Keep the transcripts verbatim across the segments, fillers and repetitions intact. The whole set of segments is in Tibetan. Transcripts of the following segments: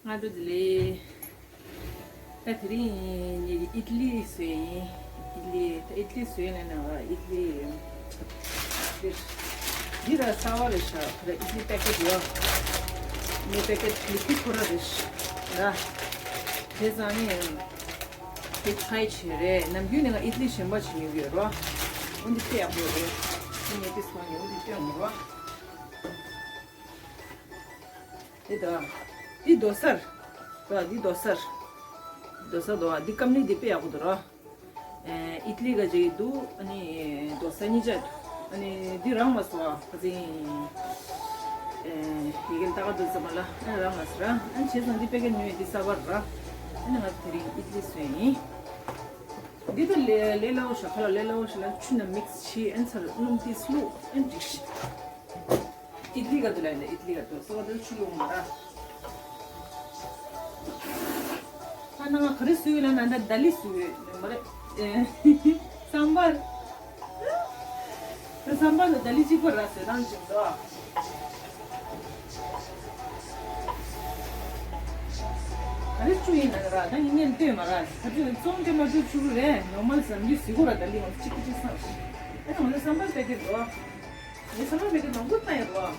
སྔ་དྲོ་བདེ་ལེགས། ད་དེ་རིང་ངས་ཨིད་ལི་བཟོས་ཡིན། ཨིད་ལི། ད་ཨིད་ལི་བཟོས་ལབ་ན་ཨིད་ལི་འདིར། འདི་ར་གསར་པ་རེད་ཤག་ཁ་ལ་ཨིད་ལི་པེ་ཀེཊ་ཡོད། ངའི་པེ་ཀེཊ་ལི་ཁུ་ཁོ་ར་རེད་ཤག་ར། དེ་ཙང་ནི་དེ་ཕྱི་ཆེ་རེད། ནམ་རྒྱུན་ནས་ང་ཨིད་ལི་གཞན་པ་བྱེད་མྱོང་གི་ཡོད་ར། འོ་འདི་དཔེ་ཡག་པོ་རེད། འདི་ངས་དེ་སོང་ནས་འོ་འདི་སྟོན་དགོས་ར། དེ་ད། འདི་རྡོ་སར། ད་འདི་རྡོ་སར། རྡོ་སར་འདུག་ཨ། འདི་ཀམ་ནི་འདི་དཔེ་ཡག་པོ་འདུག་ར། ཨེ་ཨིད་ལི་ག་ཅིག་འདུག་ཨ་ནི་རྡོ་སར་གཉིས་ཆ་འདུག་ཨ་ནི་འདི་རག་མ་སོང་ཨ། ཁ་སང་ཨེ་ཡི་གེ་ལྟ་ག་འདུག་ཙམ་པ་ལ་ཨ་རག་མ་སོང་ར། ཨ་ནི་བྱས་ཙང་འདི་དཔེ་ཀ་ཉོས་འདི་གསར་པ་ར། ཨ་ནི་ང་དེ་རིང་ཨིད་ལི་བཟོས་ཡིན། འདི་ད་ལས་ལས་སླ་པོ་ཤག་ཁ་ལ་ལས་སླ་པོ་ཤག་ལ་ཆུ་ནང་མིག་སི་བྱས་ཨ་ནི་ཚར་སྣུམ་ཏིས་བླུགས་ཨ་ནི་འགྲིག་ཤག་ཨིད་ལི་ག་དུ་ལ་ཡིན་ད་ཨིད་ལི་ག་དུ་སོ་ག་དུ་ཆུ་ལུག་མ་ར། ཨ་ན་ང་ག་རེ་བཟོས་ཡོད་ལ་ན་ད་ད་ལི་བཟོས་ཡོད་མ་རེད། སམ་བར། ད་སམ་བར་དུ་ད་ལི་གཅིག་པ་ར་བཟོས་སྟངས་ཅིག་འདུག་ག་རེ་བཅུ་ཡིན་ན་ར་ད་ཡིན་ངན་ལྟོས་མ་ར་ཁ་ཚོད་བཙོང་དེ་མ་བཅུ་བཅུ་རེད། ནོར་མལ་ཟམ་གྱི་ཟི་གོ་ར་ད་ལི་ང་གཅིག་གི་གཅིག་སམ་ཤི། ཨ་ན་ང་ད་སམ་བར་པེ་ཀེ་འདུག་ངས་སམ་བར་པེ་ཀེ་མང་པོ་བཏང་ཡོད་རེད་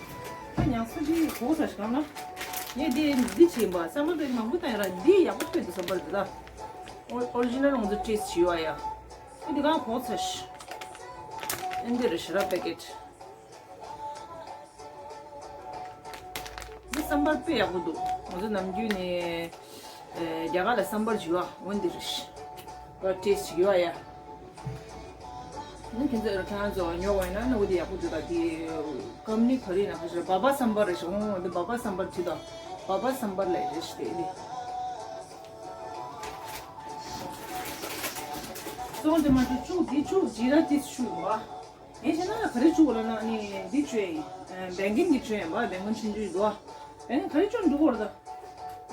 བ། ད་ཉག་ཚ་ཅིག་གོ་ས་ཞིག་གང་ལ། ངས་འདི་འདི་བྱས་ཡིན་པ་སམ་བར་པེ་ཀེ་མང་པོ་བཏང་ཡོད་ར། འདི་ཡག་པོ་ཐོན་འདུག་སམ་བར་འདི་ད། ཨོ་ཨོ་རི་ཇི་ནལ་ང་ཚོ་ཊེ་སི་ཊི་བྱས་ཡོད་ཨ་ཡ། ཨེ་འདི་གང་གོ་ས་ཞིག་ཨེ་འདི་རེད་ཤི་ར་པེ་ཀེ་ཊི། འདི་སམ་བར་དཔེ་ཡག་པོ་འདུག་ང་ཚོ་ནམ་རྒྱུན་ནས་ཨེ་རྒྱ་གར་ལ་སམ་བར་བྱས་ཡོད་ཨ། འོ་འདི་རེད་ཤི། ད་ཊེ་སི་ཊི་བྱས་ཡོད་ཨ་ཡ། ནི་ཁྱེད་ཚོས་ཁྱེད་རང་ཚོ་ཉོ་བ་ཡིན་ན་ནི་འོ་དེ་ཡག་པོ་འདུག་ད་དེ་ཀམ་ནི་ག་རེ་ཡིན་ན་ཁ་ཤས་བ་བ་སམ་བར་རེད་ཤག་འོ་འདི་བ་བ་སམ་བར་བྲིས་དང་བ་བ་སམ་བར་ལས་རེད་ཤག་དེ་ནི། སོང་དེ་མ་གཏོགས་བཅུག་དེ་བཅུག་ཇི་ར་ཏིས་བཅུག་ཡོང་བ། ངས་བྱས་ན་ག་རེ་བཅུག་ལ་ན་ནི་འདི་བཅུག་ཡིན། བེང་གན་གྱི་བཅུག་ཡིན་པ། བེང་གན་ཆུང་ཆུང་འདུག་བ། བེང་གན་ག་རེ་བཅུག་འདུག་གོ་ར་ད།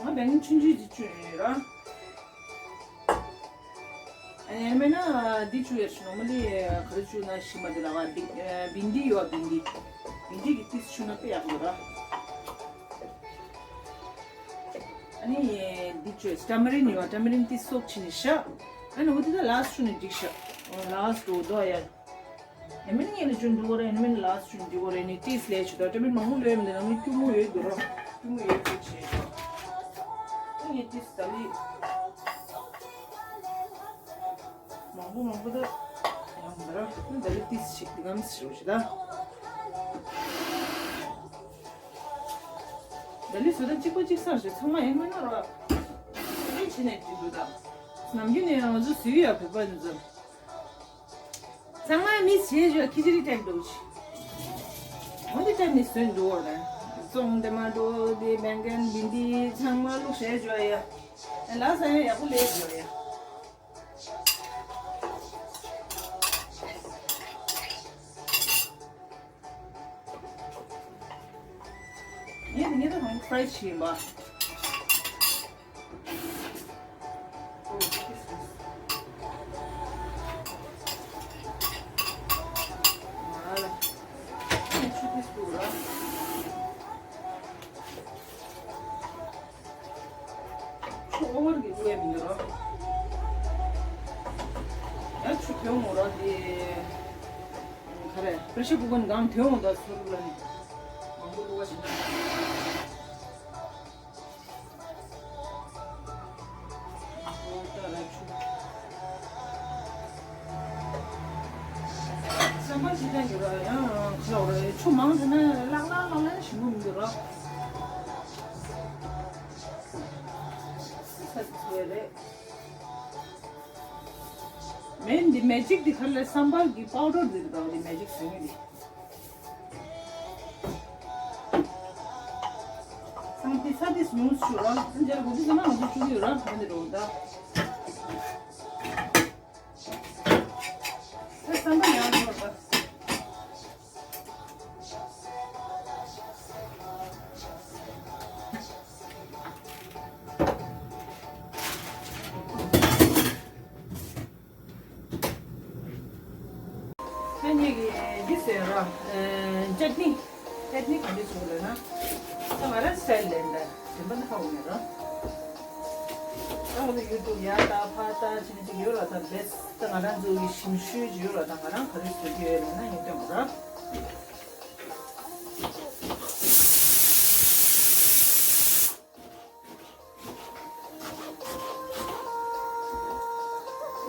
ང་བེང་གན་ཆུང་ཆུང་ཅིག་བཅུག་ཡིན་ར། ཨ་ནི་མེད་ན་འདི་བཅུག་ཡ་ཞིག་ནོར་མ་ལི་ག་རེ་བཅུག་ན་ཞིམ་པ་འདི་ལ་བ་འདི་བིན་འདི་ཡོད་བ་བིན་འདི། བིན་འདི་གི་ཏིས་བཅུག་ན་དཔེ་ཡག་པོ་ར། ཨ་ནི་འདི་བཅུག་ཊ་མ་རིན་ཡོད་བ་ཊ་མ་རིན་ཏིས་སོག་ཕྱིན་ནས་ཤ། ཨ་ནི་འོ་དེ་ད་ལ་སི་ཊི་བཅུག་ནས་འགྲིག་ཤ། ལ་སི་ཊི་འོ་དོ་ཡ། ཨ་མིན་ངས་ནི་ཅུང་འདི་གོ་རེ་ཨ་མིན་ལ་སི་ཊི་ཅུང་འདི་གོ་རེ་ནི་ཏིས་ལས་ཆུ་དོ་ཊ་མིན་མང་པོ་ལོས་མི་འདི་ན་མི་ཀྱུ་མོ་ཡོད་འདུག་རོ། ཀྱུ་མོ་ཡོད་ཚུལ་བྱས་ཤོག་ཨ་ངས་ཏིས་ད་ལི། མང་པོ་མང་པོ་ད། ཡང་མི་ར་ནི་ད་ལི་ཏིས་ཞིག་འདི་གམ་ཞིག་ཞིག་ད། ད་ལི་བཟོ་ད་གཅིག་པ་གཅིག་སར་ཞིག་ཚང་མ་ཡང་མིན་ན་རོ། ཨ་ནི་བྱས་ནས་འགྲིག་འདུག་ད། ནམ་རྒྱུན་ནས་ང་ཚོ་བཟོས་ཡོད་བོད་པ་འདི་ཚོ། ཚང་མ་མི་བྱེད་ཞོར་ཁི་ཅི་རི་སྤྲད་འདུག་ཅི། འོ་འདི་སྤྲད་ནི་བཟོས་འདུག་འོ་ན། བཙོང་དེ་མ་འགྲོ་དེ་བེང་གན་འདི་འདི་ཚང་མ་བླུགས་བྱས་ཞོར་ཡ། ལ་ས་ཡ་ཡག་པོ་ལས་ཞོར་ཡ། ངས་འདི་ངས་ད་གང་ཕ་རའི་བྱས་ཡིན་པ། ཆུ་ཨོ་བར་གྱི་བླུགས་ཡ་མི་འདུག་རོ། ཡང་ཆུ་དོན་འོང་རོ་དེ། ག་རེ་པེ་རེ་ཤར་ཀུ་ཀར་ནང་དོན་འོང་ད་ཚུར་ལ་ནི། མང་པོ་བླུགས་པ་བྱེད་ན། ཨོ་ད་ར་ཆུ། སམ་བར་ཅི་ལྟར་ཡོད་ར་ཡང་ཁ་ལོ་ར་ཆུ་མང་ཐལ་ན་ལག་ལག་ལག་ལག་ཞིམ་པོ་མི་འདུག་རོ། ས་ཆ་ཚོ་རེད། མེན་འདི་མེ་ཇིག་འདི་ག་རེ་ལས་སམ་བར་གྱི་པའུ་ཌར་འདི་རེད་ད། འདི་མེ་ཇིག་ཟེར་མཁན་འདི། སང་ཏི་ས་ཏིས་ཉུང་སུ་ར་འཇལ་དགོས་འདི་ཚང་མ་ང་ཚོ་བཅུག་གི་ཡོད་ར་ཨ་འདི་རོ་ད། ད་སམ་བར་ཡང་རོ་ད། ད་ངེད་ཀྱིས་འདི་ཟེར་ར། ཅེ་ཊི་ནི། ཅེ་ཊི་ནི་ག་འདྲ་བྱུང་རེད་ན། ད་ང་རང་སི་ཊའིལ་ལེན་ད་རིམ་པ་འདི་ཧ་གོ་མེད་ར། ད་ང་ཚོ་ཡུ་ཊུབ་ཡར་ལྟ་ཕར་ལྟ་བྱེད་ནས་ཅིག་ཡོད་ར། ད་བེས་ད་ང་རང་ཚོ་གི་ཞིབ་འཇུག་ཅིག་ཡོད་ར། ད་ང་རང་ག་རེ་བཟོ་གི་ཡོད་ལབ་ན་ངས་སྟོན་པ་ར།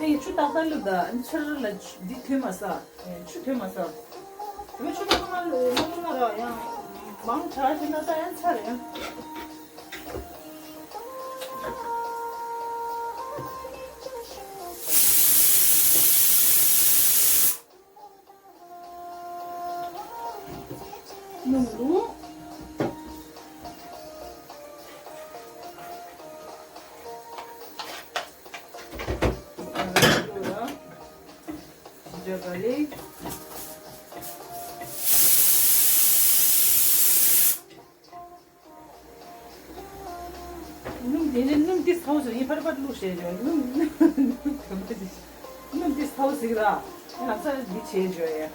ཨེ་ཆུ་ཏག་ཏག་བླུགས་ད། ཨ་ནི་ཕྱིར་ལ་འདི་ཐོན་མ་ས། ཨེ་ཆུ་ཐོན་མ་ས། ཨ་ནི་ཆུ་ཏག་ཏག་མ་བླུགས་ན་ར་ཡང་མང་དྲགས་ཤིག་ན་ད་ཡང་ཚར་ཡང་། སྣུམ་བླུགས། ཇིན་ཇར་གར་ལིག། སྣུམ་དེ་ནི་སྣུམ་ཏིས་ཚའོ་ཟེར། ངས་ཕར་ཕར་བླུགས་བྱས་བྱོས། སྣུམ་སྣུམ་དེ་ཚའོ་ཟིག་ར། ལག་ས་འདི་བྱས་བྱོས་ཡ།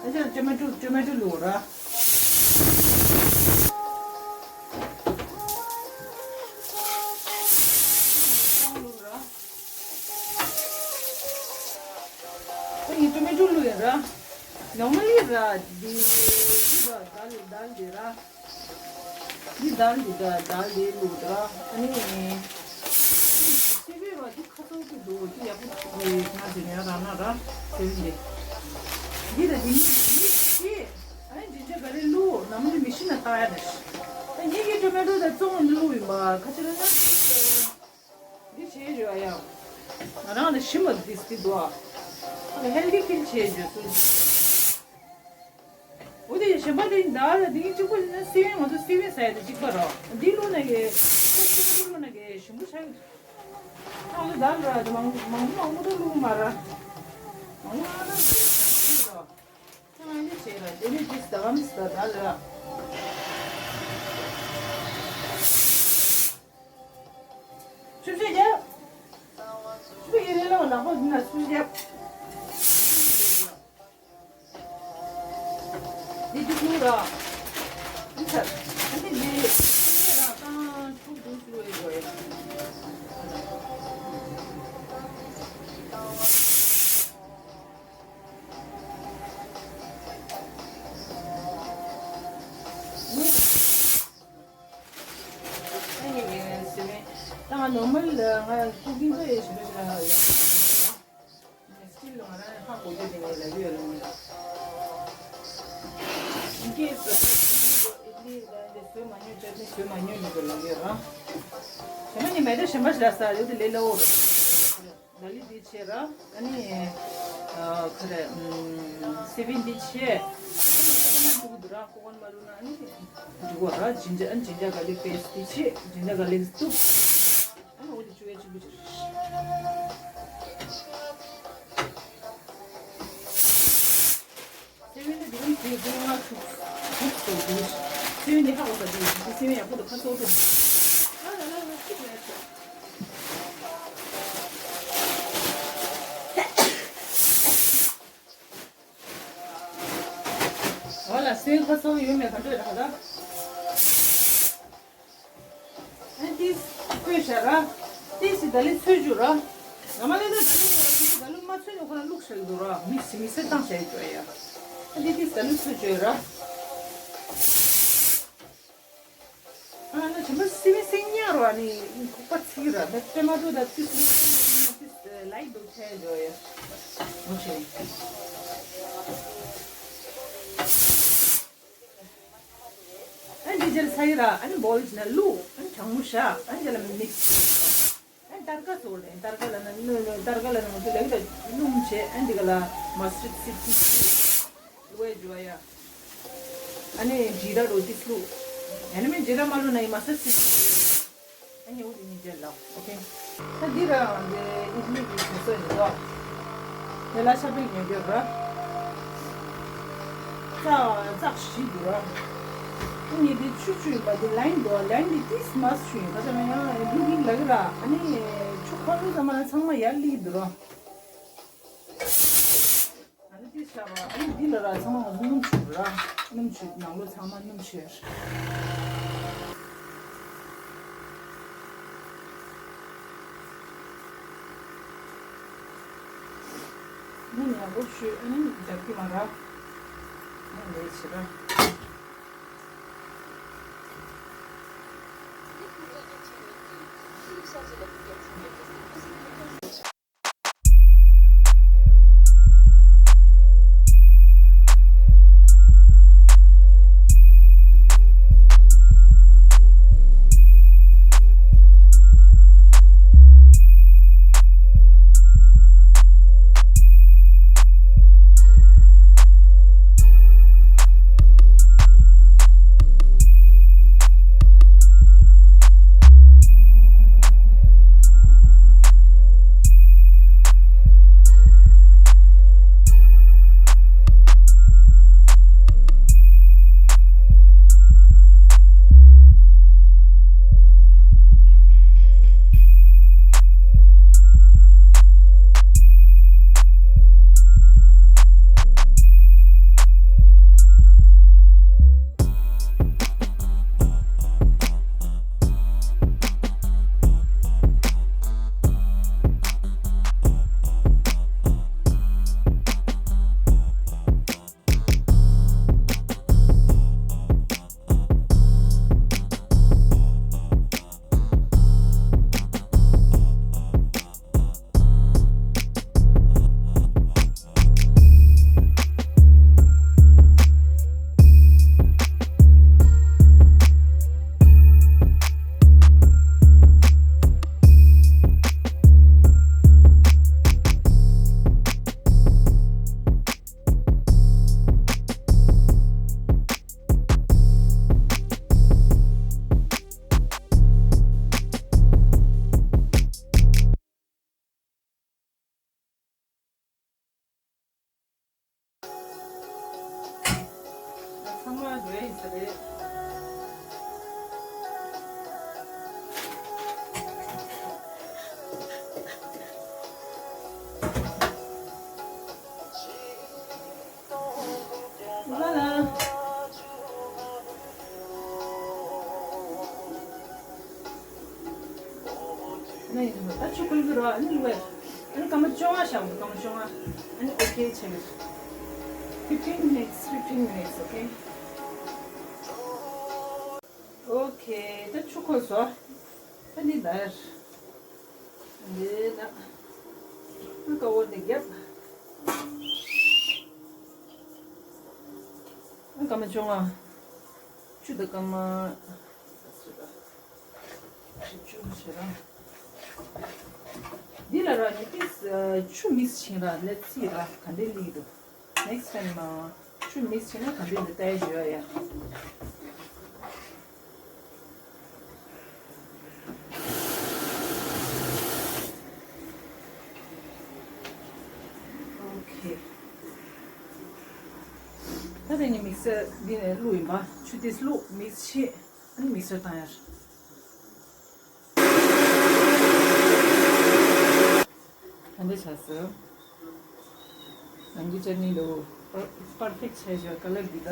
ཨ་ཅག་ཊོ་མེ་ཊོ་ཊོ་མེ་ཊོ་བླུགས་ར། བླུགས་ར། ཨ་ཡིན་ཊོ་མེ་ཊོ་བླུགས་ཡིན་ར། ནོར་མལ་ལི་ར། འདི་འདི་ར་དལ་དལ་འདི་ར། འདི་དལ་འདི་དལ་དལ་འདི་བླུགས་ར། ཨ་ནི་སི་བི་ར་འདི་ཁ་ཚོགས་ཀྱི་འདུག་འདི་ཡག་པོ་ཞིག་ང་ཟེར་ཡ་ར་ན་ར། སི་བི་འདི། འདི་ད་འདི་ནི་འདི་ཤི། ཨ་ནི་ཇིན་ཇར་གར་ལིག་བླུགས། ནོར་མལ་ལི་མི་ཤི་ན་ལྟ་ཡ་རེད། ད་ངེད་ཀྱི་ཊོ་མེ་ཊོ་དང་བཙོང་ནས་བླུགས་ཡིན་པ་ག་ཅི་རེད་ན། འདི་བྱས་བྱོས་ཡ། ང་རང་ལ་ཞིམ་པ་འདི་སྟེ་འདུག་ཨ། ཧེལ་ཐི་ཕིལ་བྱས་བྱོས་སུ། འོ་དེ་གཞན་པ་དེ་འདྲ་ལ་འདི་གཅིག་པ་ཡིན་ན་སི་བན་ང་ཚོ་སི་བན་ཟ་ཡ་དེ་གཅིག་པ་རོ། འདི་བླུགས་ན་གི་ཁོ་སི་བན་བླུགས་ན་གི་ཞིམ་པོ་ཆགས་ཀྱི་འདུག་ང་ཚོ་ད་ལ་ར་མང་མང་མང་པོ་ད་བླུགས་མ་ར། མང་པོ་ཨ་ན་ཟ་ཡ་ཆགས་ཀྱི་འདུག་ད་ང་འདི་བྱས་ར་དེ་ནི་འདི་ཟ་གམ་ཟ་ད་ལ་ར། ཆུ་ཚོད་བརྒྱབ། ཆུ་ཚོད་ཡིན་ལ་ལོ་ནག་པོ་འདི་ན་ཆུ་ཚོད་བརྒྱབ། འདི་དུ་ཁུང་ར། འདི་ཚར། འདི་འདི་ར་ཏང་ཆུ་དུ་ཆུ་ཡོད་དགོས་ཡ། ད་ནོར་མལ་ལ་ང་ཀུ་ཀིང་ཚོ་ཡེ་ཞིག་ཞིག་ལ་ཡོད། སི་ཊིལ་ལ་ང་རང་ཧ་གོ་རྒྱུ་དེ་ངས་ལབ་ཀྱི་ཡོད་ལ་ངས། ཨིན་ཀེ་སི་ཨིཌ་ལི་དང་འདི་བཟོས་མ་མྱོང་། ཅ་ནི་བཟོས་མ་མྱོང་ནི་དེ་ལབ་ཀྱི་ཡོད་ར། ཞེ་མ་ནི་མེད་ད་ཞེ་མ་ཞིག་ལ་ས་ཡོད་དེ་ལས་སླ་བོ་རེད། ད་ལི་འདི་བྱས་ར། ཨ་ནི་ཨ་ག་རེ་ཨམ་སི་བན་འདི་བྱས། ཨ་ནི་ཁོ་ན་ཐུག་འདུག་ར། ཁོ་ཁོན་མ་རུ་ན་ཨ་ནི་འདི་གོ་ར། ཇིན་ཇར་ཨ་ནི་ཇིན་ཇར་གར་ལིག་པེ་སི་འདི་བྱས། ཇིན་ཇར་གར་ལིག་བཏུབ། ཨ་ནི་འོ་དེ་བཅུ་ཡ་གཅིག་པུ་བྱས། སེ་བན་དེ་འདི་རིང་དེ་དེ་ང་ཚུགས་ཚུགས་སོ་དེ། སེ་བན་དེ་ཧ་གོ་ས་དེ་སེ་བན་ཡག་པོ་འདུག་ཁ་སོ་དེ། ཨ་ལ་ལ་ལ་ཅིག་ལ་ཅིག་འོ་ལ་སེ་བན་ཁ་སོ་ཡོད་མེད་ག་འདྲ་རེད་ཧ་ད། ཨ་ཏིས་བསྐོལ་བཞག་ར། ཏིས་སི་ད་ལི་ཚོས་རྒྱུ་ར། ང་མ་ལེ་ད་ད་ལི་ང་ད་ལི་མ་ཚོས་ནས་ཁོ་རང་བླུགས་བཞག་འདུག་ར། མིག་སི་མིག་སི་བཏང་བཞག་འགྲོ་ཡ། ཨ་ཏི་ཏིས་ད་ལི་ཚོས་རྒྱུ་ར། ཨ་ན་ཆེན་པོ་སི་མི་སིང་ཉག་ར་ནི་ཁོག་པ་ཚིག་ར། ད་ཊོ་མ་ཊོ་ད་ཏིས་སི་ཏིས་ལའི་འདུག་ཆེ་འགྲོ་ཡ། མོ་ཆེ། ཨ་འདི་རྗེས་ལ་ས་ཡི་ར། ཨ་ནི་བོལ་ནང་བླུགས། ཨ་ནི་གྲང་མོ་བཞག་ཨ་འདི་ལ་མིག་སི། ཨ་ནི་ཏར་ཀ་བཟོ་རེད། ཏར་ཀ་ལ་ན་ནུ་ནུ་ཏར་ཀ་ལ་ན་ང་ཚོ་ལེགས་ལ་སྣུམ་བྱས། ཨ་འདི་ག་ལ་མ་སི་ཊར་སིཌ་ཏིས་བླུགས་ཡ་འཇུ་བ་ཡ། ཨ་ནི་ཇི་ར་རོ་ཏིས་བླུགས། ཨ་ནི་མིན་ཇི་ར་མ་བླུགས་ན་ཡི་མ་སི་ཊར་སིཌ། ཨ་ནི་འོ་དེ་གཉིས་རྗེས་ལ། ཨོ་ཁེ། ད་འདི་ར་འདི་ཨིཌ་ལི་གི་གོ་ས་ཡིན་ལ། དེ་ལ་ཤ་པིག་ཉོ་རྒྱུ་ར། ཙག་ཙག་ཞིག་འདུག་ར། ཨ་ནི་འདི་ཆུ་ཆུ་ཡིན་པ་འདི་ལའིམ་འདུག་ལའིམ་འདི་ཏིས་མ་ཆུ་ཡིན་པ་ཚང་མ་ཡང་བླུག་གིན་ལ་གི་ར། ཨ་ནི་ཆུ་ཁོལ་ལུགས་ཚང་མ་ཚང་མ་ཡར་སླེབས་འདུག་ར། ཨ་ནི་ཏིས་ཤ་བ། ཨ་ནི་འདི་ལ་ར་ཚང་མ་ང་ཚོ་སྣུམ་ཆུ་ར། སྣུམ་ཆུ་ནང་ལོ་ཚང་མ་སྣུམ་ཆུ། ནི་ནོར་བུ་ཤོས་ཨ་ནི་རྒྱབ་ཀྱི་མ་ར། ཨ་ནི་ལས་བྱེད་ར། ཚང་མ་འགྲོ་ཡ་ཡིན་ས་རེད། ལ་ལ། ནས་ད་ཆུ་ཁོལ་གི་རོ། ཨ་ནི་ལུས། ཨ་ནི་སྐར་མ་བཅོ་ལྔ་བཞག་འདུག་སྐར་མ་བཅོ་ལྔ། ཨ་ནི་ཨོ་ཁེ་བྱས་ཡོད། Fifteen minutes, fifteen minutes, okay? Okay, ད་ཆུ་ཁོལ་སོང་། ད་ནི་ད་ཡར། འདི་ད། ཨ་ཀ་བོ་འདི་རྒྱབ། ཨ་སྐར་མ་བཅོ་ལྔ། བཅུ་དང་སྐར་མ། བཅུ་བྱེད་རང་། འདི་ལ་ར་ནི་ཏིས་ཆུ་མིག་སི་བྱིན་ར། Let's see ར་ག་འདྲས་ལི་འདུག Next time ཆུ་མིག་སི་བྱིན་ན་ག་འདྲས་འདུག་ལྟ་ཡ་བྱོས་ཡ། Okay. ད་དེ་ནི་མིག་སར་འདི་ནས་བླུགས་ཡིན་པ། ཆུ་ཏིས་བླུགས། མིག་སི་བྱེད། ཨ་ནི་མིག་སར་བཏང་ཡ། ག་འདྲ་ཆགས་སོང་། ནང་གི་ཅ་ནི་ལོ་པར་ཕེག་ཆགས་བཞག་ཀ་ལར་འདི་ད།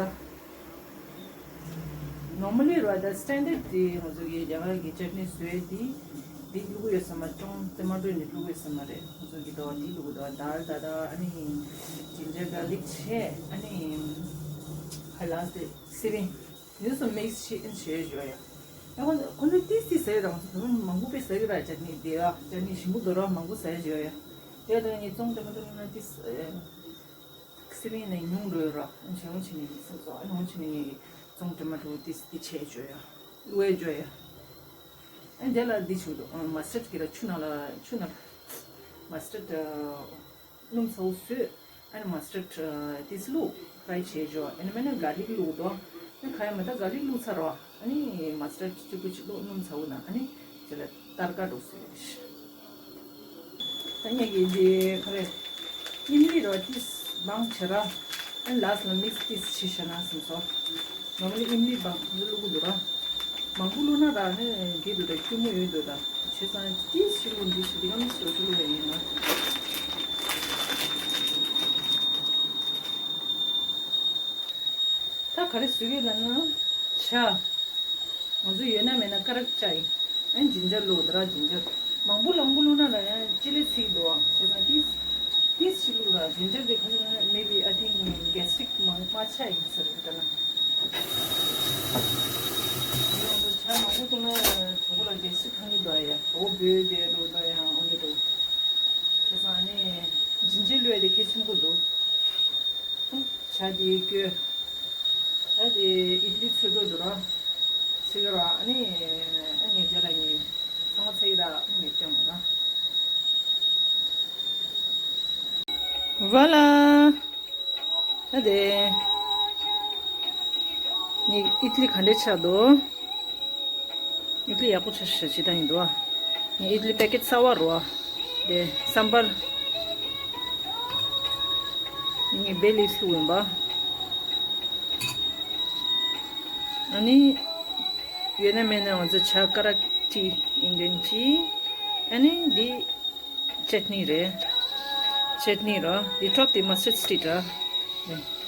Normally ར་ད་standard དེ་ང་ཚོ་གི་རྒྱ་གར་གི་ཅ་ནི་བཟོས་དེ། འདི་བླུགས་ཡོད་ས་མ། ཅུང་ཏེ་མ་ཏོ་ནི་བླུགས་ཡོད་ས་མ་རེད། ང་ཚོ་གི་ད་འདི་བླུགས་ད་དཱལ་ད་ད་ཨ་ནི་ཇིན་ཇར་གར་ལིག་བྱས། ཨ་ནི་ཧ་ལ་སི་སི་རིང་། ཡོད་སོ་མིག་སི་བྱེད་ཨིན་བྱེད་བཞོ་ཡ། ཡང་ཁོ་ཁོ་ཚོ་ཏིས་ཏིས་ཟ་ཡ་རང་སོ་མང་པོ་པའི་ཟ་གི་ར་ཅ་ནི་དེ་ཡ། ཅ་ནི་ཞིམ་པོ་དོ་ར་མང་པོ་ཟ་ཡ་བཞོ་ཡ། དེ་ལྟར་ངས་ཙོང་ཏེ་མ་ཏོ་ན་ཏིས། སི་རིང་ནས་ཉུང་འགྲོ་ཡ་ར། ཨིན་བྱེད་ཧོང་ཆི་ནི་སོ་སོ་ཨིན་ཧོང་ཆི་ནི་ངས་ཀྱི་ཙོང་ཏེ་མ་ཏོ་ཏིས་ཏི་བྱེད་བཞོ་ཡ། བླུགས་ཡ་བཞོ་ཡ། ཨིན་དེ་ལ་འདི་ཆུ་དོ་མ་སི་ཊར་གི་ར་ཆུ་ནང་ལ་ཆུ་ནང་ལ་མ་སི་ཊར། སྣུམ་ཚ་བོ་བཟོས། ཨ་ནི་མ་སི་ཊར་ཏིས་བླུགས། ཕ་རའི་བྱས་བྱོས། ཨ་ནི་མེད་ན་གར་ལིག་བླུགས་དོ། ཨ་ཁ་ཡ་མེད་ད་གར་ལིག་བླུགས་ཚར་རོ། ཨ་ནི་མ་སི་ཊར་གཅིག་པུ་གཅིག་བླུགས། སྣུམ་ཚ་བོ་ན་ཨ་ནི་ཅི་ལ་ཏར་ཀ་འགྲོ་སྲིད་རེད། ད་ངས་ཀྱི་འདི་ཁ་རེ་ཨིམ་ལི་རོ་ཏིས་བང་བྱེད་ར། ཨ་ནི་ལ་སི་ལ་མིག་སི་ཏིས་བྱེད་ཤ་ན་སིམ་སོ། ནོར་མལ་ལི་ཨིམ་ལི་བང་བླུགས་དགོས་འདུག་ར། མང་པོ་བླུགས་ན་ར་ནི་འགྲིག་འདུག་ད། སྐྱུར་མོ་ཡོད་འདུག་ད། བྱས་ཙང་ཏིས་ཞིག་བླུགས། འདི་ཞིག་འདི་ག་མི་ཞིག་འདྲ་ཞིག་བླུགས་པ་ཡིན་ན། ད་ག་རེ་བཟོ་གི་ལབ་ན། ཇ། ང་ཚོ་ཡོད་ན་མེད་ན་ཀ་རག་ཅའི། ཨན་ཇིན་ཇར་བླུགས་འདུག་ར། ཇིན་ཇར་མང་པོ་ལ་མང་པོ་བླུགས་ན་ར་ཡང་ལྕི་ལེ་ཚིག་འདུག་ཨ། བྱས་ཙང་ཏིས། ཨིས་ཅི་ལུག་ར་ཇིན་ཇར་དེ་ཁ་ས་ན་maybe I think gastric མང་མ་ཆ་ཡིན་ཟེར་འདྲ་ན། ཡང་ཆ་མང་པོ་བཏུང་ན་གྲོད་ཁོག་ལ་gastric ཁེངས་ཀྱི་འདུག་ཡ། གྲོད་པོ་འདི་འགྲོ་འདུག་ཡང་འོ་འདི་འགྲོ། བྱས་ཙང་ནི་ཇིན་ཇར་བླུགས་ཡ་དེ་གལ་ཆེན་པོ་འདུག་ཆ་དེ་སྐྱོ། ཨ་དེ་ཨིད་ལི་ཚོས་འགྲོ་འདུག་ར། ཚིག་ར་ཨ་ནི་ཨ་ནི་རྗེས་ལ་ངས་ཚང་མ་ཚིག་ར་ཨ་ནི་སྟོན་དགོས་ར། Voilà. ཨ་དེ། ངས་ཨིད་ལི་ག་འདྲས་ཆགས་འདུག་ཨིད་ལི་ཡག་པོ་ཆགས་ཤག་ཅི་ལྟར་ཡིན་འདུག་ཨ། ངས་ཨིད་ལི་པེ་ཀེཊ་གསར་པ་རུ་ཨ། དེ་སམ་བར། ངས་བེ་ལིབ་བླུགས་ཡིན་པ། ཨ་ནི། ཡོད་ན་མེད་ན་ང་ཚོ་ཇ་ཀ་ར་ཊི་ཨིན་ཌི་ཡན་ཊི། ཨ་ནི་འདི་ཅེ་ཊི་ནི་རེད། ཅེ་ཊི་ནི་ར། འདི་ཊོབ་དེ་མ་སི་ཊརཌ་སི་ཊིག་ར།